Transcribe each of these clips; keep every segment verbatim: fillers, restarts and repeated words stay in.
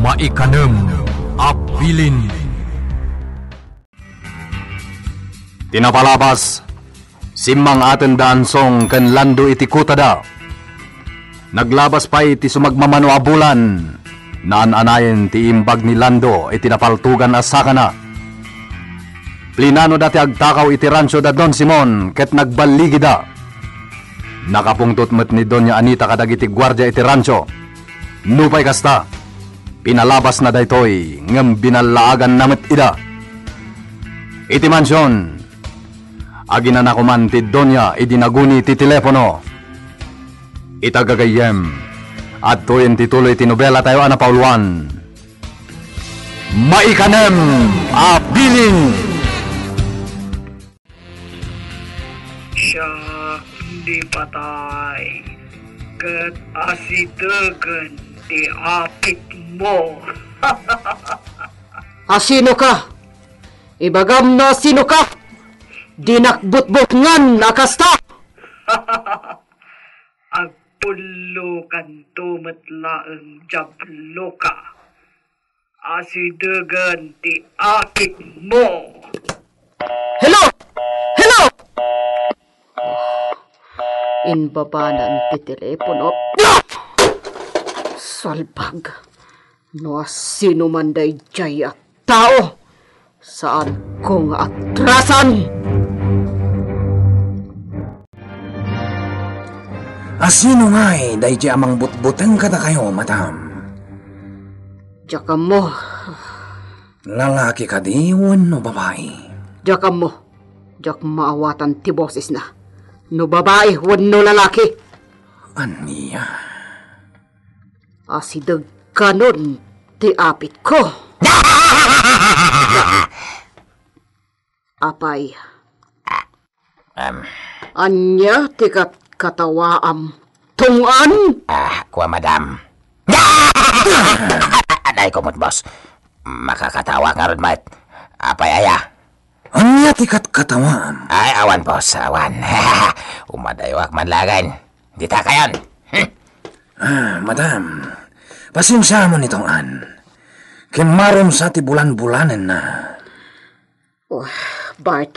Maikanem a bilin. Ti napalabas, simmang-aten da Ansong ken Lando iti kutada. Naglabas pay ti sumagmamano a bulan, naan-anayen ti imbag ni Lando iti napaltogan a sakana. Plinanoda ti agtakaw iti rancho da Don Simon ket nagballigida. Nakapungtot met ni Doña Anita kadagiti guardia iti rancho. Nupay kasta, pinalabasna daytoy ngem binallaaganna met ida. Iti mansion, aginanakoman ti Doña idi naguni ti telepono. Ita gagayyem, adtoyen ti tuloy ti nobela tayo a napauluan. Maikanem a bilin. Siak di patay, ket asidegen ti apitmo. Asino ka? Ibagam no asino ka? Dinak butbutngan a kasta. Agpullokanto met laeng, diabloka. Asidegen ti apitmo. Hello! Hello! Inbabanan ti telepono. Salbag. No asino man daydiay a tao, saanko nga atrasan. Asino ngay daydiay a mangbutbuteng kadakayo, madam? Diak ammo. Lalaki kadi wenno babai? Diak ammo. Diak maawatan ti bosesna. No babai wenno lalaki. Ania? Asidegkanon ti apitko. Apay? Em. Ania ti katkatawaam, Tong-an? Ah, kua, madam. Aday, kumot, boss. Makakatawa ngarud met. Apay aya? Ania ti katkatawaam? Ay, awan, boss, awan. Umadayuak man laeng. Dita kayon. Hmm. Ah, madam, pasensiaam ni Tong-an. Kimmarumsa ti bulan-bulanenna. Oh, Bart,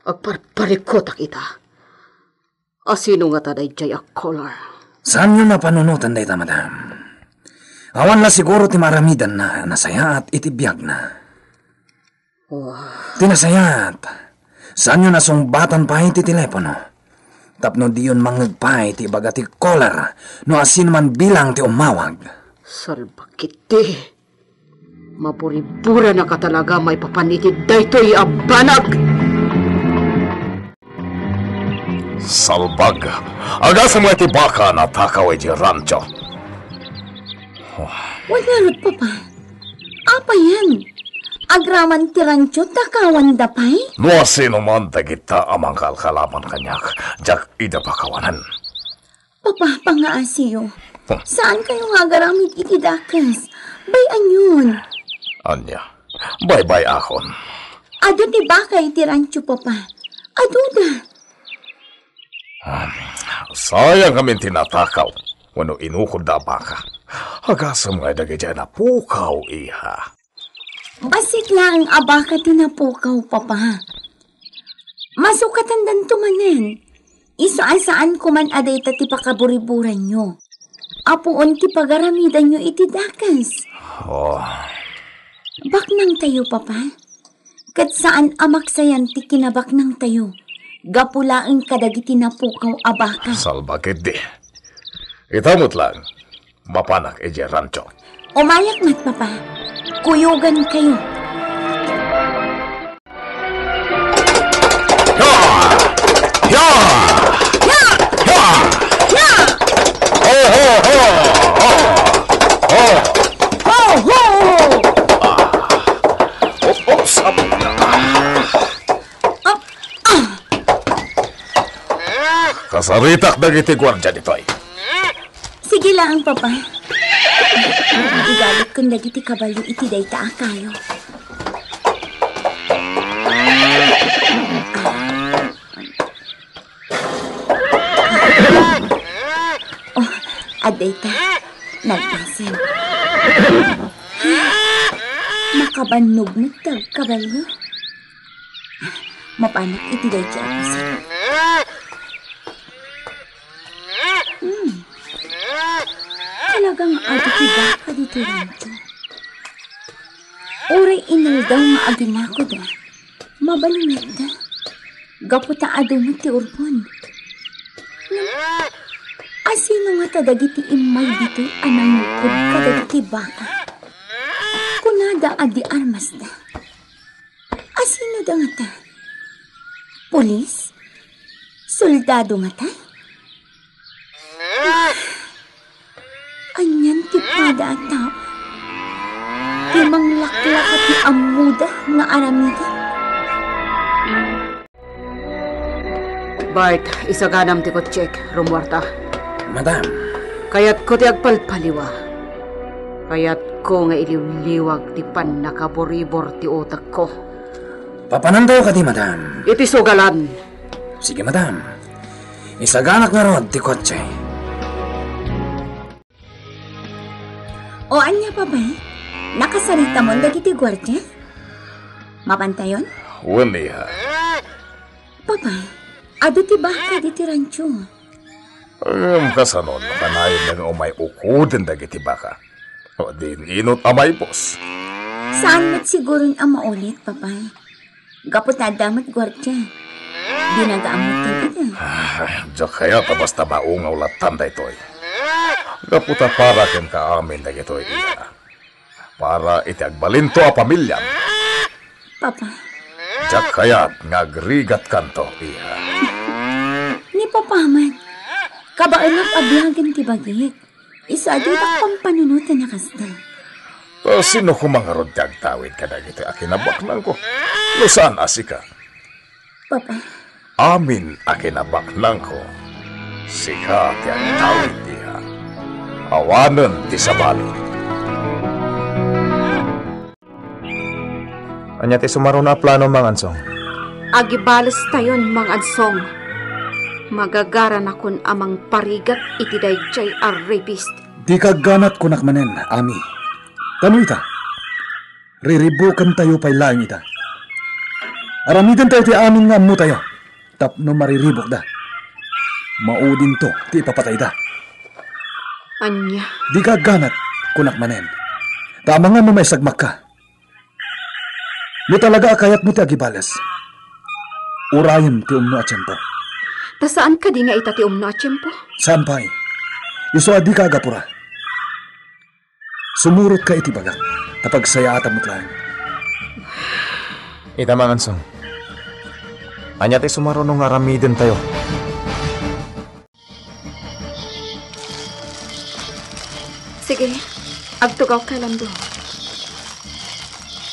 agparparikutak ita. Asino ngata daydiay a caller? Saanyo a panunoten dayta, madam. Awan la siguro ti maaramidanna a nasayaat iti biagna. Oh. Ti nasayaat, saanyo a sungbatan pay ti telepono. Tapno diyon mangngeg pay ti ibaga ti caller no asino man bilang ti ummawag. Salbag iti. Maburiburanaka talaga maipapan iti daytoy a banag! Salbag! Agasem nga ti baka a natakaw idiay rancho. Wen ngarud, Papa. Apayen? Agraman ti rancho, takawanda pay? No asino man dagita a mangkalkalaban kaniak, diak ida pakawanen. Papa, pangngaasiyo. Huh. Saankayo nga agaramid iti dakes? Bay-anyon. Ania? Baybay-akon. Adu ti baka iti rancho, Papa. Aduda. Ah, sayang ngamin ti natakaw wenno inukodda a baka. Agasem nga dagiti napukaw, iha. Bassit laeng a baka ti napukaw, Papa. Masukatandanto manen. Isu a saanko man a dayta ti pakaburiburanyo. Apuon ti pagaramidanyo iti dakes. Oh. Baknangtayo, Papa. Ket saan a maksayan ti kinabaknangtayo. Gapu laeng kadagiti napukaw a baka. Salbag ketdi. Ita met laeng. Mapanak idiay rancho. Umayak met, Papa. Kuyogankayo. Ya! Ya! Ya! Ya! Ya! Ho, ho, ho! Ho! Ho, ho, ho! Ah. Oops, am-, ah. Ah, ah. Kasaritak dagiti guardia ditoy. Sige laeng, Papa. Igalitkon dagiti kabalio iti dayta a kayo. Oh, adda ita. Nagpasem. Kabannog met ti agkabalio. Mapanak iti daytoy a paset. Hmm. Talaga nga adu ti baka ditoy rancho. Uray inaldaw nga aginakoda, mabalin met da. Gapu ta adu met ti urbon. Ngem, asino ngata dagiti immay ditoy a nangikod kadagiti baka? Kunada a di armasda. Asino da ngata? Pulis? Soldado ngata? Anian ti pada a tao ti manglaklaka ti ammoda nga aramiden? Bart, isaganam ti kotsek, rummuarta. Madam. Kayatko ti agpalpaliwa. Kayatko nga iliwliwag ti pannakaburibor ti utekko. Papanantayo kadi, madam? Iti sugalan. Sige, madam. Isaganak ngarud ti kotse. O ania, Papa? Nakasaritamon dagiti guardia? Mapantayon? Wen, iha. Papa, adu ti baka diti rancho. Ngem kasano no kanayon nga umay ukoden dagiti baka? O din inot a maibus? Saan met siguron a maulit, Papa? Gapu ta adda met guardia. Dinagaam met ken ida. Ah, diak kayat a basta maungaw lattan daytoy. Gapu ta para kenka amin dagitoy, iha. Para iti agbalinto a pamiliam. Papa. Diak kayat nga agrigatkanto, iha. Ni Papa met, kabaelak a biagen ti bagik. Isu a ditak pampanunoten a kasta. Ta sino koma ngarud ti agtawid kadagitoy a kinabaknangko? No saan a sika? Papa. Amin a kinabaknangko, sika ti agtawid, iha. Awanen ti sabali. Ania ti sumaruno a plano, Mang Ansong? Agibalestayon, Mang Ansong. Magagaranakon a mangparigat iti daydiay a rapist. Dika agganat, kunak manen, Ami. Ta no ita, riribukentayo pay laeng ita. Aramidentayo ti amin nga ammotayo tapno mariribukda. Maudinto ti ipapatayda. Ania? Dika agganat, kunak manen. Ta amangan no maisagmakka. No talaga a kayatmo ti agibales, urayem ti umno a tiempo. Ta saan kadi nga ita ti umno a tiempo? Saan pay. Isu a dika agapura. Sumurotka iti bagak, ta pagsayaatam met laeng. Ita, Mang Ansong. Ania ti sumaruno nga aramidentayo? Sige, agtugawka, Lando.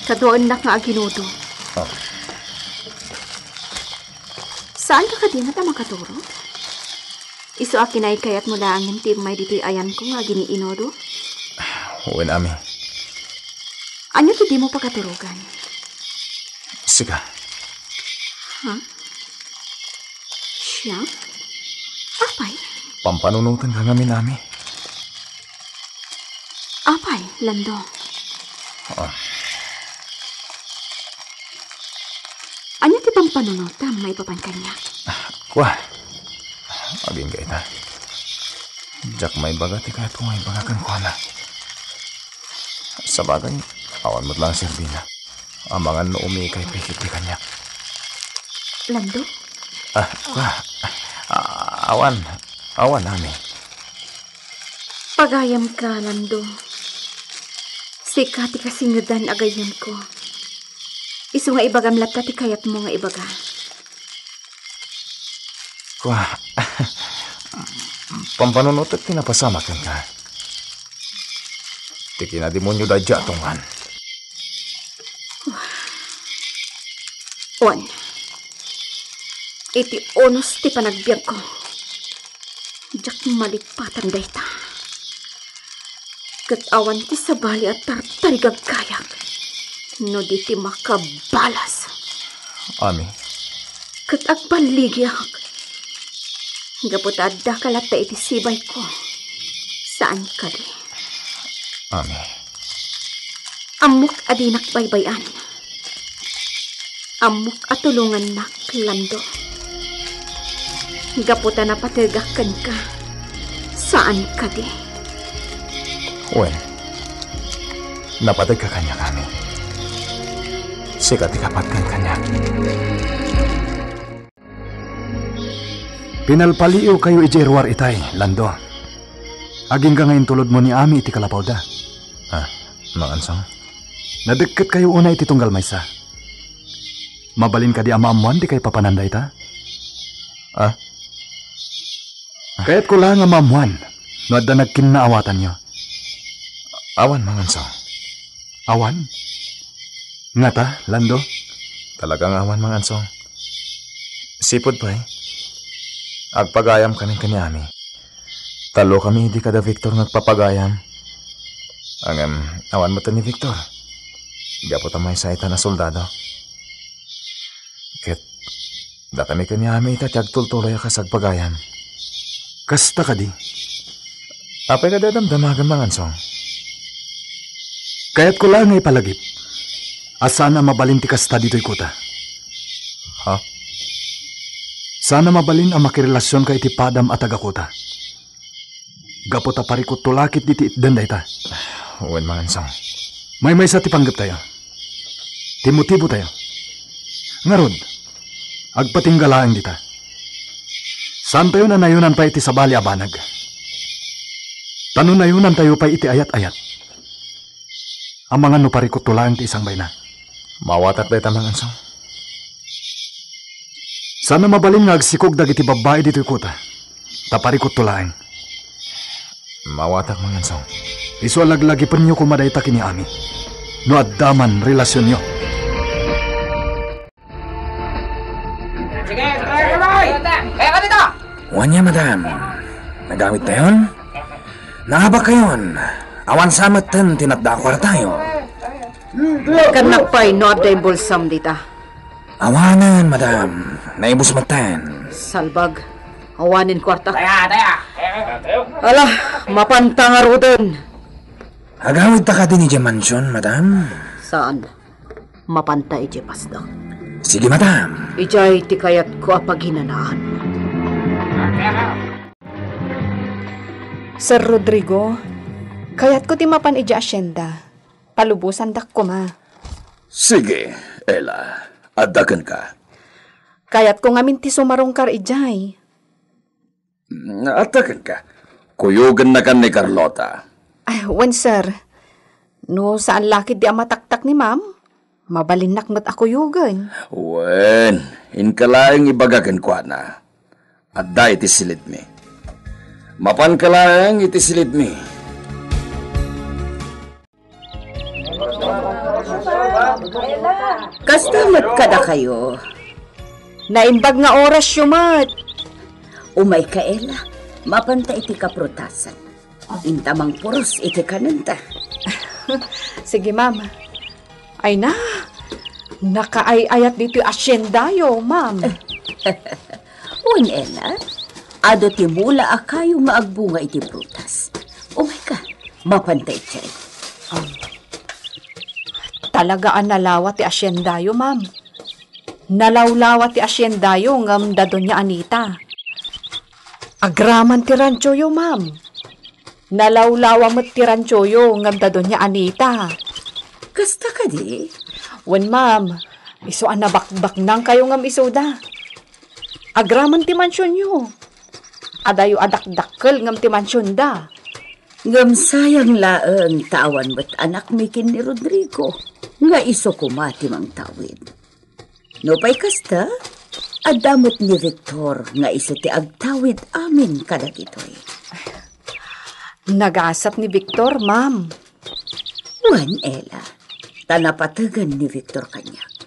Kaduaennak nga aginudo. Oh. Saan ka kadi met a makaturog? Isu a kinaykayatmo laengen ti immay ditoy ayanko nga aginiinudo? Wen, Ami. Ania ti dimo pakaturogan? Sika. Ha? Siak? Apay? Pampanunotenka ngamin, Ami. Apay, Lando? Ah. Ania ti pampanunotam maipapan kaniak? Kua. Agingga ita. Diak maibaga ti kayatko nga ibaga kenkuana. Sabagay, awan met laeng serbina. Amangan no umikay pay ketdi kaniak. Lando? Ah, kua. Ah, awan. Awan, Ami. Pagayamka, Lando. Sika ti kasingedan a gayyemko. Isu nga ibagam latta ti kayatmo nga ibaga. Kua, pampanunotek ti napasamak kenka. Ti kinademonio daydi a tungan. Wen, iti unos ti panagbiagko, diak malipatan dayta. Ket awan ti sabali a tartarigagkayak no di ti makabalas. Ami. Ket agballigiak. Gapu ta addaka latta iti sibayko. Saan kadi? Ami. Ammok a dinak baybay-an. Ammok a tulongannak, Lando. Gapu ta napategak kenka, saan kadi? Wen, napategka kaniak, Ami. Sika ti kapat ken kaniak. Pinalpaliiwkayo idiay ruar itay, Lando. Agingga nga intulodmo ni Ami iti kalapawda. Ah, Mang Ansong? Nadekketkayo unay iti tunggal maysa. Mabalin kadi a maammoan ti kaipapanan dayta? Ah? Kayatko laeng a maammoan no adda nagkinnaawatanyo. Awan, Mang Ansong. Awan? Ngata, Lando? Talaga nga awan, Mang Ansong. Sipud pay, agpagayam kami ken ni Ami. Tallokami idi kada Victor nga agpapagayam. Ngem awan met ni Victor. Gapu ta maysa itan a soldado. Ket dakami ken ni Ami ita ti agtultuloy a kas agpagayam. Kasta kadi? Apay kadi a damdamagam, Mang Ansong? Kayatko laeng nga ipalagip a saan a mabalin ti kasta ditoy kuta. Ha? Saan a mabalin a makirelasionka iti padam a taga-kuta. Gapu ta parikut to lakit diti itdan dayta. Wen, Mang Ansong. Maymaysa ti panggeptayo. Ti motibotayo. Ngarud, agpatingga laeng dita. Saantayo a nayonan pay iti sabali a banag. Ta no nayonantayo pay iti ayat-ayat, amangan no parikut to laeng ti isangbayna. Maawatak dayta, Mang Ansong. Saan a mabalin nga agsikog dagiti babbai ditoy kuta, ta parikut to laeng. Maawatak, Mang Ansong. Isu a laglagipenyo koma dayta ken ni Ami no adda man relasionyo. Sige, sige, sige. Kaya ka dito. Wen, madam. Nagawidtayon? Naabakkayon. Awan sa metten ti natda a kuartayo. Ken napay no adda imbulsam dita? Awanen, madam. Naibus metten. Salbag. Awanen kuarta. Taya, taya. Ala, mapanta ngaruden. Agawidta kadi idiay mansion, madam? Saan? Mapanta idiay pasdak. Sige, madam. Idiay ti kayatko a paginanaan. Sir Rodrigo, kayatko ti mapan idiay asyenda. Palubosandak koma. Sige, Ella. Adda kenka. Kayatko ngamin ti sumarungkar idiay. Mm, adda kenka. Kuyogennakan ni Carlota. Ay, wen, sir. No saan la ketdi a mataktak ni ma'am, mabalinnak met a kuyogen. Wen, inka laeng ibaga kenkuana. Adda iti silidmi. Mapanka laeng iti silidmi. Kasta met kadakayo. Naimbag nga orasyo met. Umayka, Ella. Mapanta iti kaprutasan. Inta mangpuros iti kanenta. Sige, ma'am. Ay na, nakaay-ayat ditoy asyenda yo, ma'am. Wen, Ella, adu ti mula a kayo nga agbunga iti prutas. Umayka, mapanta idiay. Um, talaga a nalawa ti asyenda yo, ma'am. Nalawlawa ti asyenda yo ngem da Doña Anita. Agraman ti rancho yo, ma'am. Nalawlawa met ti rancho yo ngem da Doña Anita. Kasta kadi? Wen, ma'am. Isu a nabakbaknang kayo ngem isuda. Agraman ti mansion yo. Adayo a dakdakkel ngem ti mansion da. Ngem sayang laeng ta awan met anakmi ken ni Rodrigo, nga isu koma ti mangtawid. Nupay kasta, adda met ni Victor nga isu ti agtawid amin kadagitoy. Nagasat ni Victor, ma'am. Wen, Ella, ta napategen ni Victor kaniak.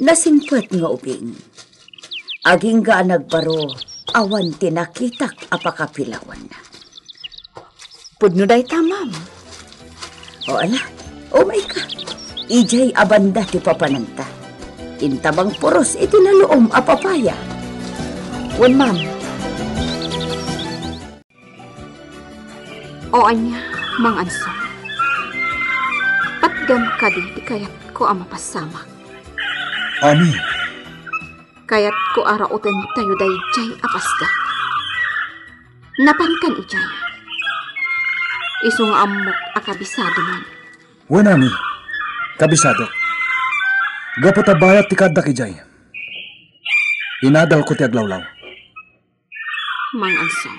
Nasingpet nga ubing. Agingga a nagbaro, awan ti nakitak a pakapilawanna. Pudno dayta, ma'am. O, ala, umayka. Idiay a banda ti papananta. Inta mangpuros iti naluom a papaya. Wen, ma'am. O ania, Mang Anso? Patgam kadi ti kayatko a mapasamak? Ami. Kayatko a rautentayo daydiay a pasdak. Napankan idiay. Isu nga ammok a kabisadoman. Wen, Ami, kabisadok. Gapu ta bayat ti kaaddak idiay, inadalko ti aglawlaw. Mangansom.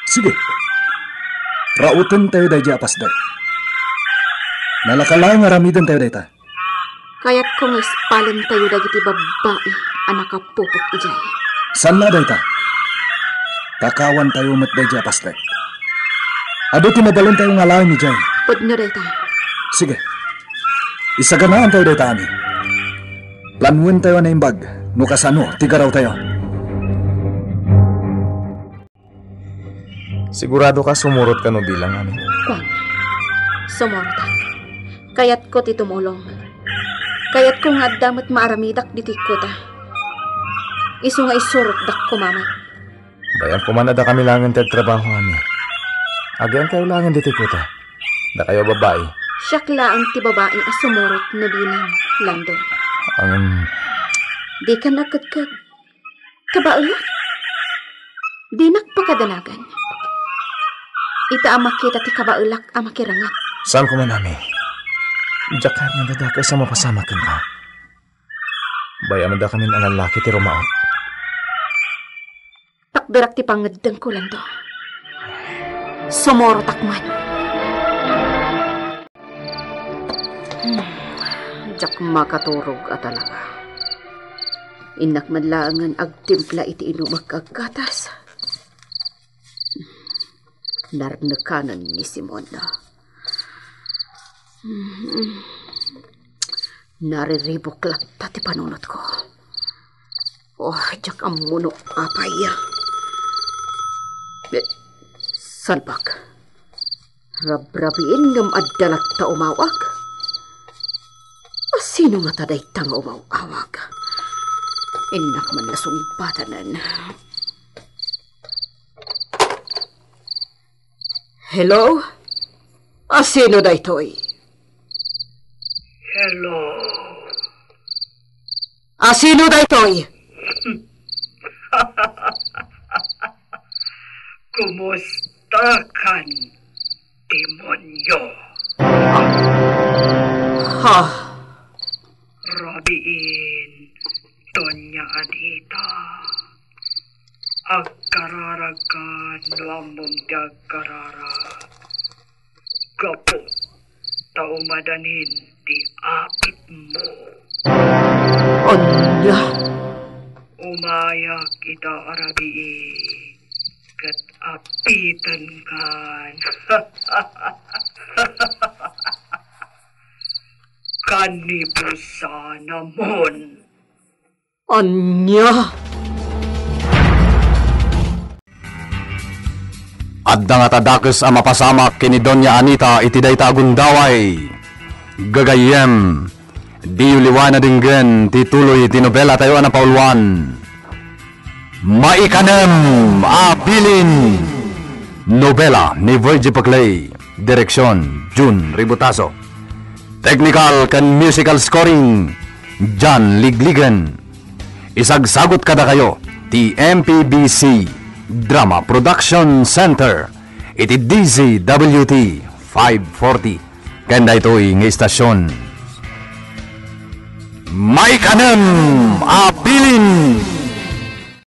Sige. Rautentayo daydiay a pasdak. Nalaka laeng nga aramidentayo dayta. Kayatko nga ispalentayo dagiti babbai a nakapupok idiay. Saan la dayta? Takawantayo met daydiay a pasdak. Adu ti mabalentayo nga alaen idiay. Pudno dayta. Sige. Isaganaantayo dayta, Ami. Planuentayo a naimbag no kasano ti garawtayo. Sigurado ka sumurot ka no bilang, Ami? Kuan, sumurotak. Kayatko ti tumulong. Kayatko nga adda met maaramidak ditoy kuta. Isu nga isurotdak koma met. Bay-am koma a dakami laengen ti agtrabaho, Ami. Agiankayo laengen ditoy kuta. Dakayo a babbai. Siak laeng ti babai a sumurot no bilang, Lando. Ang Dika nagkedked. Kabaelak? Dinak pakadanagan. Ita a makita ti kabaelak a makirangat. Saan koma, Ami? Diak kayat nga dadakes a mapasamak kenka. Bay-am a dakamin a lallaki ti rumaot. Takderak ti pangeddengko, Lando. Sumurotak man. Hmm, diak makaturog a talaga. Innak man laengen agtimpla iti inumek a gatas. Narnekanen ni Simon. Hmm. Nariribuk latta ti panunotko. Oh, diak ammo no apay. Eh, salbak. Rabrabiin ngem adda latta umawag. A, sino ngata dayta nga umaw-awag? Innak man la sungbatanen. Hello? A, sino daytoy? Hello? A, sino daytoy? Kumusta kan, demonyo? Ha? Rabiin, Doña Anita. Agkararag ka no ammom ti agkararag. Gapu ta umadanin ti apitmo. Ania? Umayak ita a rabii ket apitenkan. Kanibusanamon. Ania? Adda ngata dakes a mapasamak ken ni Doña Anita iti dayta a gundaway. Gagayyem, diyo liwaen a denggen ti tuloy ti nobelatayo a napauluan, Maikanem a Bilin. Nobela ni Virgie Paclay. Direksion, Jun Ributaso. Technical ken musical scoring, John Ligligen. Isagsagut kadakayo ti M P B C Drama Production Center iti D Z W T five forty ken daytoy nga istasyon. Maikanem a